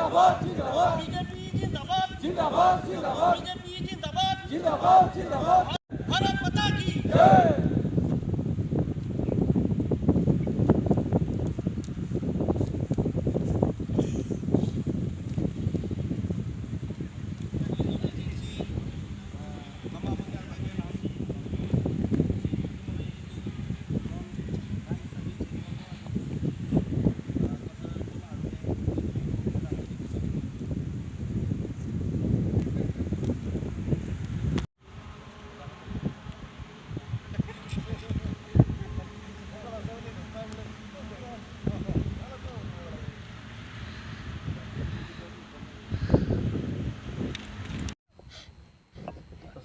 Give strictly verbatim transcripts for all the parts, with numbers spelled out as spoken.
बीजेपी जिंदाबाद। जिंदाबाद, जिंदाबाद। बीजेपी जिंदाबाद। जिंदाबाद, जिंदाबाद। भारत माता की जय।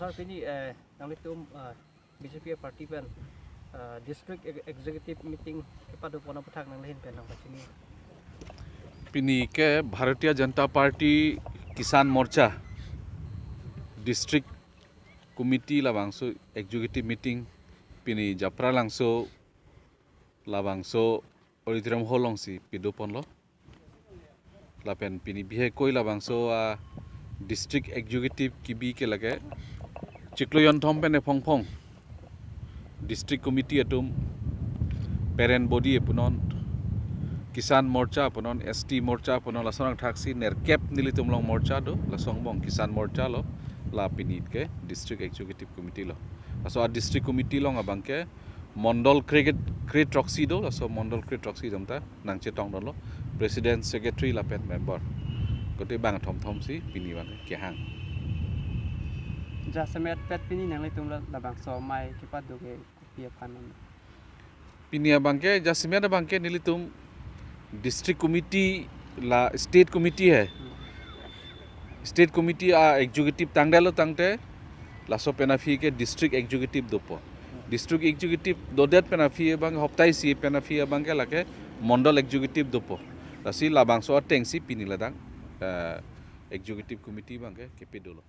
Sir, pini, eh, nanglitum, eh, B J P party pen, eh, district ex-, executive meeting kepado pon aphuthak nangli ahin pen nangpachini. Pini ke Bharatiya Janata Party Kisan Morcha District Committee labangso executive meeting pini Japralangso labangso auditorium hall alongsi pado ponlo. Lapen pini bihek koi labangso a district executive kibi ke lake chiklo jonthom pen ephong phong district committee atum, parent body apunon, Kisan Morcha apunon, S T Morcha apunon, lason angthaksi nerkep nelitum along morcha do, laso angbong Kisan Morcha lo, la pini ke district executive committee lo. Laso a district committee along abangke mondol kre, kre throksi do, laso mondol kre throksi atum ta nangchetongdunlo, president, secretary lapen member. Kote bang thomthomsi pini bang kehang. Jasemet pet pini nanglitum la, labangso amei kepado ke kopi aphan non? Pini abangke, jasemet abangke nelitum district committee la state committee hai. Hmm. State committee a executive tangdetlo tangte, laso pen aphi ke district executive dopo. District executive dodet pen aphi abang hoptai isi pen aphi abangke lake mondol executive dopo. Lasi labangso atengsi pini ladak, eh, executive committee abangke kepadolo.